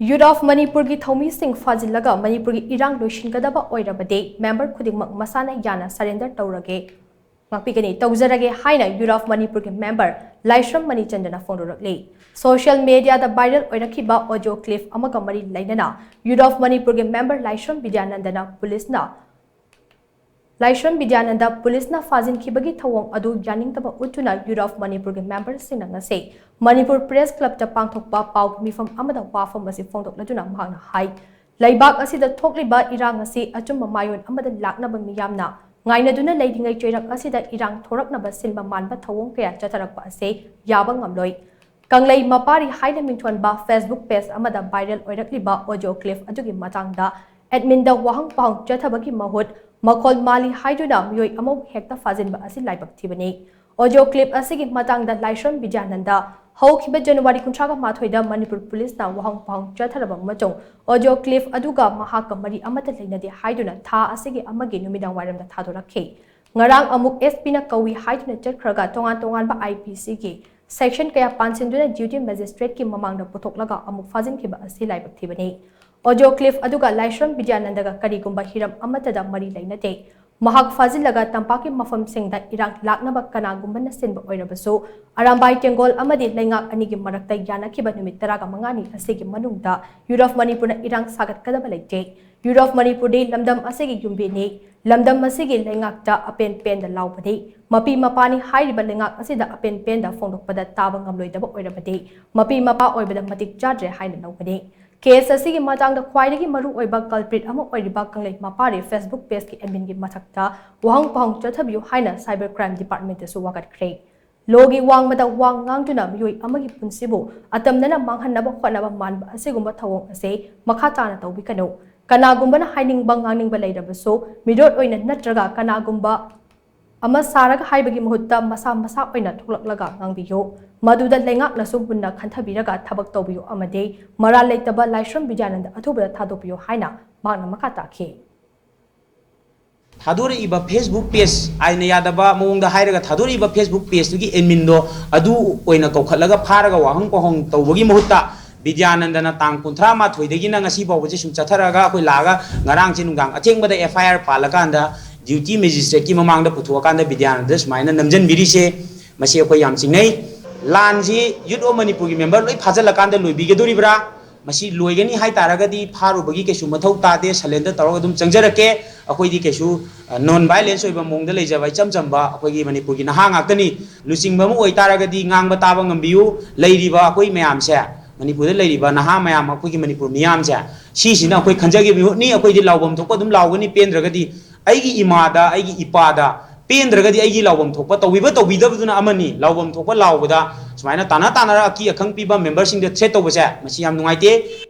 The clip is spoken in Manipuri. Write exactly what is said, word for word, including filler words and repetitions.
Youth of ꯃꯅꯤꯄꯨꯔꯒꯤ ꯊꯧꯃꯤꯁꯤꯡ ꯐꯥꯖꯤꯜꯂꯒ ꯃꯅꯤꯄꯨꯔꯒꯤ ꯏꯔꯥꯡ ꯂꯣꯏꯁꯤꯟꯒꯗꯕ ꯑꯣꯏꯔꯕꯗꯤ member ꯈꯨꯗꯤꯡꯃꯛ ꯃꯁꯥꯅ ꯌꯥꯅ surrender ꯇꯧꯔꯒꯦ, ꯉꯥꯛꯄꯤꯒꯅꯤ, ꯇꯧꯖꯔꯒꯦ ꯍꯥꯏꯅ Youth of ꯃꯅꯤꯄꯨꯔꯒꯤ member ꯂꯥꯏꯁ꯭ꯔꯝ ꯃꯅꯤꯆꯟꯗꯅ ꯐꯣꯡꯗꯣꯔꯛꯂꯤ꯫ Social mediaꯗ viral ꯑꯣꯏꯔꯛꯈꯤꯕ audio clip ꯑꯃꯒ ꯃꯔꯤ ꯂꯩꯅꯅ Youth of ꯃꯅꯤꯄꯨꯔꯒꯤ member ꯂꯥꯏꯁ꯭ꯔꯝ ꯕꯤꯗ꯭ꯌꯥꯅꯟꯗꯅ ꯄꯨꯂꯤꯁꯅ ꯂꯥꯏꯁ꯭ꯔꯝ ꯕꯤꯗ꯭ꯌꯥꯅꯟꯗ ꯄꯨꯂꯤꯁꯅ ꯐꯥꯖꯤꯟꯈꯤꯕꯒꯤ ꯊꯧꯑꯣꯡ ꯑꯗꯨ ꯌꯥꯅꯤꯡꯗꯕ ꯎꯠꯇꯨꯅ Youth of ꯃꯅꯤꯄꯨꯔꯒꯤ memberꯁꯤꯡꯅ ꯉꯁꯤ ꯃꯅꯤꯄꯨꯔ Press Clubꯇ ꯄꯥꯡꯊꯣꯛꯄ ꯄꯥꯎ ꯃꯤꯐꯝ ꯑꯃꯗ ꯋꯥꯐꯝ ꯑꯁꯤ ꯐꯣꯡꯗꯣꯛꯂꯗꯨꯅ ꯃꯍꯥꯛꯅ ꯍꯥꯏ, ꯂꯩꯕꯥꯛ ꯑꯁꯤꯗ ꯊꯣꯛꯂꯤꯕ ꯏꯔꯥꯡ ꯑꯁꯤ ꯑꯆꯨꯝꯕ ꯃꯥꯏꯑꯣꯟ ꯑꯃꯗ ꯂꯥꯛꯅꯕ ꯃꯤꯌꯥꯝꯅ ꯉꯥꯏꯅꯗꯨꯅ ꯂꯩꯔꯤꯉꯩ ꯆꯩꯔꯛ ꯑꯁꯤꯗ ꯏꯔꯥꯡ ꯊꯣꯔꯛꯅꯕ ꯁꯤꯟꯕ ꯃꯥꯟꯕ ꯊꯧꯑꯣꯡ ꯀꯌꯥ ꯆꯠꯊꯔꯛꯄ ꯑꯁꯤ ꯌꯥꯕ ꯉꯝꯂꯣꯏ꯫ ꯀꯪꯂꯩ ꯃꯄꯥꯔꯤ ꯍꯥꯏꯅ ꯃꯤꯡꯊꯣꯟꯕ Facebook page ꯑꯃꯗ viral ꯑꯣꯏꯔꯛꯂꯤꯕ audio clip ꯑꯗꯨꯒꯤ ꯃꯇꯥꯡꯗ adminꯗ ꯋꯥꯍꯪ ꯄꯥꯎꯍꯪ ꯆꯠꯊꯕꯒꯤ ꯃꯍꯨꯠ ꯃꯈꯣꯜ ꯃꯥꯜꯂꯤ ꯍꯥꯏꯗꯨꯅ ꯃꯤꯑꯣꯏ ꯑꯃꯕꯨ ꯍꯦꯛꯇ ꯐꯥꯖꯤꯟꯕ ꯑꯁꯤ ꯂꯥꯏꯕꯛ ꯊꯤꯕꯅꯤ꯫ Audio clip ꯑꯁꯤꯒꯤ ꯃꯇꯥꯡꯗ ꯂꯥꯏꯁ꯭ꯔꯝ ꯕꯤꯗ꯭ꯌꯥꯅꯟꯗ ꯍꯧꯈꯤꯕ January ꯀꯨꯟꯊ꯭ꯔꯥꯒ ꯃꯥꯊꯣꯏꯗ ꯃꯅꯤꯄꯨꯔ ꯄꯨꯂꯤꯁꯅ ꯋꯥꯍꯪ ꯄꯥꯎꯍꯪ ꯆꯠꯊꯔꯕ ꯃꯇꯨꯡ audio clip ꯑꯗꯨꯒ ꯃꯍꯥꯛꯀ ꯃꯔꯤ ꯑꯃꯠꯇ ꯂꯩꯅꯗꯦ ꯍꯥꯏꯗꯨꯅ ꯊꯥ ꯑꯁꯤꯒꯤ ꯑꯃꯒꯤ ꯅꯨꯃꯤꯗꯥꯡ ꯋꯥꯏꯔꯝꯗ ꯊꯥꯗꯣꯔꯛꯈꯤ꯫ ꯉꯔꯥꯡ ꯑꯃꯨꯛ SPꯅ ꯀꯧꯏ ꯍꯥꯏꯗꯨꯅ ꯆꯠꯈ꯭ꯔꯒ ꯇꯣꯉꯥꯟ ꯇꯣꯉꯥꯟꯕ IPCꯒꯤ section ꯀꯌꯥ ꯄꯥꯟꯁꯤꯟꯗꯨꯅ duty magistrateꯀꯤ ꯃꯃꯥꯡꯗ ꯄꯨꯊꯣꯛꯂꯒ ꯑꯃꯨꯛ ꯐꯥꯖꯤꯟꯈꯤꯕ ꯑꯁꯤ ꯂꯥꯏꯕꯛ ꯊꯤꯕꯅꯤ꯫ Audio clip ꯑꯗꯨꯒ ꯂꯥꯏꯁ꯭ꯔꯝ ꯕꯤꯗ꯭ꯌꯥꯅꯟꯗꯒ ꯀꯔꯤꯒꯨꯝꯕ ꯍꯤꯔꯝ ꯑꯃꯠꯇꯗ ꯃꯔꯤ ꯂꯩꯅꯗꯦ꯫ ꯃꯍꯥꯛ ꯐꯥꯖꯤꯜꯂꯒ ꯇꯝꯄꯥꯛꯀꯤ ꯃꯐꯝꯁꯤꯡꯗ ꯏꯔꯥꯡ ꯂꯥꯛꯅꯕ ꯀꯅꯥꯒꯨꯝꯕꯅ ꯁꯤꯟꯕ ꯑꯣꯏꯔꯕꯁꯨ, ꯑꯔꯥꯝꯕꯥꯏ ꯇꯦꯡꯒꯣꯜ ꯑꯃꯗꯤ ꯂꯩꯉꯥꯛ ꯑꯅꯤꯒꯤ ꯃꯔꯛꯇ ꯌꯥꯅꯈꯤꯕ ꯅꯨꯃꯤꯠ ꯇꯔꯥꯒ ꯃꯉꯥꯅꯤ ꯑꯁꯤꯒꯤ ꯃꯅꯨꯡꯗ Youth of ꯃꯅꯤꯄꯨꯔꯅ ꯏꯔꯥꯡ ꯁꯥꯒꯠꯀꯗꯕ ꯂꯩꯇꯦ꯫ Youth of ꯃꯅꯤꯄꯨꯔꯗꯤ ꯂꯝꯗꯝ ꯑꯁꯤꯒꯤ ꯌꯨꯝꯕꯤꯅꯤ꯫ ꯂꯝꯗꯝ ꯑꯁꯤꯒꯤ ꯂꯩꯉꯥꯛꯇ ꯑꯄꯦꯟ ꯄꯦꯟꯗ ꯂꯥꯎꯕꯅꯤ꯫ ꯃꯄꯤ ꯃꯄꯥꯅꯤ ꯍꯥꯏꯔꯤꯕ ꯂꯩꯉꯥꯛ ꯑꯁꯤꯗ ꯑꯄꯦꯟ ꯄꯦꯟꯗ ꯐꯣꯡꯗꯣꯛꯄꯗ ꯇꯥꯕ ꯉꯝꯂꯣꯏꯗꯕ ꯑꯣꯏꯔꯕꯗꯤ ꯃꯄꯤ ꯃꯄꯥ ꯑꯣꯏꯕꯗ ꯃꯇꯤꯛ ꯆꯥꯗ꯭ꯔꯦ ꯍꯥꯏꯅ ꯂꯧꯒꯅꯤ꯫ Case ꯑꯁꯤꯒꯤ ꯃꯇꯥꯡꯗ ꯈ꯭ꯋꯥꯏꯗꯒꯤ ꯃꯔꯨ ꯑꯣꯏꯕ culprit ꯑꯃ ꯑꯣꯏꯔꯤꯕ ꯀꯪꯂꯩ ꯃꯄꯥꯔꯤ Facebook pageꯀꯤ adminꯒꯤ ꯃꯊꯛꯇ ꯋꯥꯍꯪ ꯄꯥꯎꯍꯪ ꯆꯠꯊꯕꯤꯌꯨ ꯍꯥꯏꯅ Cyber Crime Departmentꯇꯁꯨ ꯋꯥꯀꯠꯈ꯭ꯔꯦ꯫ Lawꯒꯤ ꯋꯥꯡꯃꯗ ꯋꯥ ꯉꯥꯡꯗꯨꯅ ꯃꯤꯑꯣꯏ ꯑꯃꯒꯤ ꯄꯨꯟꯁꯤꯕꯨ ꯑꯇꯝꯅꯅ ꯃꯥꯡꯍꯟꯅꯕ ꯍꯣꯠꯅꯕ ꯃꯥꯟꯕ ꯑꯁꯤꯒꯨꯝꯕ ꯊꯧꯑꯣꯡ ꯑꯁꯤ ꯃꯈꯥ ꯇꯥꯅ ꯇꯧꯕꯤꯒꯅꯨ꯫ ꯀꯅꯥꯒꯨꯝꯕꯅ ꯍꯥꯏꯅꯤꯡꯕ ꯉꯥꯡꯅꯤꯡꯕ ꯂꯩꯔꯕꯁꯨ ꯃꯤꯔꯣꯠ ꯑꯣꯏꯅ ꯅꯠꯇ꯭ꯔꯒ ꯀꯅꯥꯒꯨꯝꯕ ꯑꯃ ꯁꯥꯔꯒ ꯍꯥꯏꯕꯒꯤ ꯃꯍꯨꯠꯇ ꯃꯁꯥ ꯃꯁꯥ ꯑꯣꯏꯅ ꯊꯣꯛꯂꯛꯂꯒ ꯉꯥꯡꯕꯤꯌꯨ꯫ ꯃꯗꯨꯗ ꯂꯩꯉꯥꯛꯅꯁꯨ ꯃꯨꯟꯅ ꯈꯟꯊꯕꯤꯔꯒ ꯊꯕꯛ ꯇꯧꯕꯤꯌꯨ ꯑꯃꯗꯤ ꯃꯔꯥꯜ ꯂꯩꯇꯕ ꯂꯥꯏꯁ꯭ꯔꯝ ꯕꯤꯗ꯭ꯌꯥꯅꯟꯗ ꯑꯊꯨꯕꯗ ꯊꯥꯗꯣꯛꯄꯤꯌꯨ ꯍꯥꯏꯅ ꯃꯍꯥꯛꯅ ꯃꯈꯥ ꯇꯥꯈꯤ꯫ ꯊꯥꯗꯣꯔꯛꯏꯕ Facebook page, ꯑꯥꯏꯟꯅ ꯌꯥꯗꯕ ꯃꯑꯣꯡꯗ ꯍꯥꯏꯔꯒ ꯊꯥꯗꯣꯔꯛꯏꯕ Facebook pageꯇꯨꯒꯤ adminꯗꯣ ꯑꯗꯨ ꯑꯣꯏꯅ ꯀꯧꯈꯠꯂꯒ ꯐꯥꯔꯒ ꯋꯥꯍꯪ ꯄꯥꯎꯍꯪ ꯇꯧꯕꯒꯤ ꯃꯍꯨꯠꯇ, ꯕꯤꯗ꯭ꯌꯥꯅꯟꯗꯅ ꯇꯥꯡ ꯀꯨꯟꯊ꯭ꯔꯥ ꯃꯥꯊꯣꯏꯗꯒꯤꯅ ꯉꯁꯤ ꯐꯥꯎꯕꯁꯦ ꯁꯨꯝ ꯆꯠꯊꯔꯒ ꯑꯩꯈꯣꯏ ꯂꯥꯛꯑꯒ ꯉꯔꯥꯡꯁꯦ ꯅꯨꯡꯗꯥꯡ ꯑꯊꯦꯡꯕꯗ FIR ꯄꯥꯜꯂꯀꯥꯟꯗ duty magistrate ꯀꯤ ꯃꯃꯥꯡꯗ ꯄꯨꯊꯣꯛꯑꯀꯥꯟꯗ ꯕꯤꯗ꯭ꯌꯥꯅꯟꯗ ꯁꯨꯃꯥꯏꯅ ꯅꯝꯖꯟꯕꯤꯔꯤꯁꯦ, ꯃꯁꯤ ꯑꯩꯈꯣꯏ ꯌꯥꯝ ꯆꯤꯡꯅꯩ꯫ ꯂꯥꯟꯁꯤ Youth of ꯃꯅꯤꯄꯨꯔꯒꯤ member ꯂꯣꯏ ꯐꯥꯖꯤꯜꯂꯀꯥꯟꯗ ꯂꯣꯏꯕꯤꯒꯗꯣꯔꯤꯕ꯭ꯔꯥ? ꯃꯁꯤ ꯂꯣꯏꯒꯅꯤ ꯍꯥꯏ ꯇꯥꯔꯒꯗꯤ ꯐꯥꯔꯨꯕꯒꯤ ꯀꯩꯁꯨ ꯃꯊꯧ ꯇꯥꯗꯦ, surrender ꯇꯧꯔꯒ ꯑꯗꯨꯝ ꯆꯪꯖꯔꯛꯀꯦ꯫ ꯑꯩꯈꯣꯏꯗꯤ ꯀꯩꯁꯨ non violence ꯑꯣꯏꯕ ꯃꯑꯣꯡꯗ ꯂꯩꯖꯕ ꯏꯆꯝ ꯆꯝꯕ ꯑꯩꯈꯣꯏꯒꯤ ꯃꯅꯤꯄꯨꯔꯒꯤ ꯅꯍꯥ ꯉꯥꯛꯇꯅꯤ꯫ ꯂꯨꯆꯤꯡꯕ ꯑꯃ ꯑꯣꯏꯇꯥꯔꯒꯗꯤ ꯉꯥꯡꯕ ꯇꯥꯕ ꯉꯝꯕꯤꯌꯨ꯫ ꯂꯩꯔꯤꯕ ꯑꯩꯈꯣꯏ ꯃꯌꯥꯝꯁꯦ, ꯃꯅꯤꯄꯨꯔꯗ ꯂꯩꯔꯤꯕ ꯅꯍꯥ ꯃꯌꯥꯝ, ꯑꯩꯈꯣꯏꯒꯤ ꯃꯅꯤꯄꯨꯔ ꯃꯤꯌꯥꯝꯁꯦ, ꯁꯤꯁꯤꯅ ꯑꯩꯈꯣꯏ ꯈꯟꯖꯈꯤꯕ ꯃꯤꯍꯨꯠꯅꯤ꯫ ꯑꯩꯈꯣꯏꯗꯤ ꯂꯥꯎꯐꯝ ꯊꯣꯛꯄ ꯑꯗꯨꯝ ꯂꯥꯎꯒꯅꯤ꯫ ꯄꯦꯟꯗ꯭ꯔꯒꯗꯤ ꯑꯩꯒꯤ ꯏꯃꯥꯗ, ꯑꯩꯒꯤ ꯏꯄꯥꯗ ꯄꯦꯟꯗ꯭ꯔꯒꯗꯤ ꯑꯩꯒꯤ ꯂꯥꯎꯐꯝ ꯊꯣꯛꯄ ꯇꯧꯕꯤꯕ ꯇꯧꯕꯤꯗꯕꯗꯨꯅ ꯑꯃꯅꯤ꯫ ꯂꯥꯎꯐꯝ ꯊꯣꯛꯄ ꯂꯥꯎꯕꯗ ꯁꯨꯃꯥꯏꯅ ꯇꯥꯟꯅ ꯇꯥꯟꯅꯔ ꯑꯀꯤ ꯑꯈꯪ ꯄꯤꯕ member ꯁꯤꯡꯗ threat ꯇꯧꯕꯁꯦ, ꯃꯁꯤ ꯌꯥꯝ ꯅꯨꯡꯉꯥꯏꯇꯦ꯫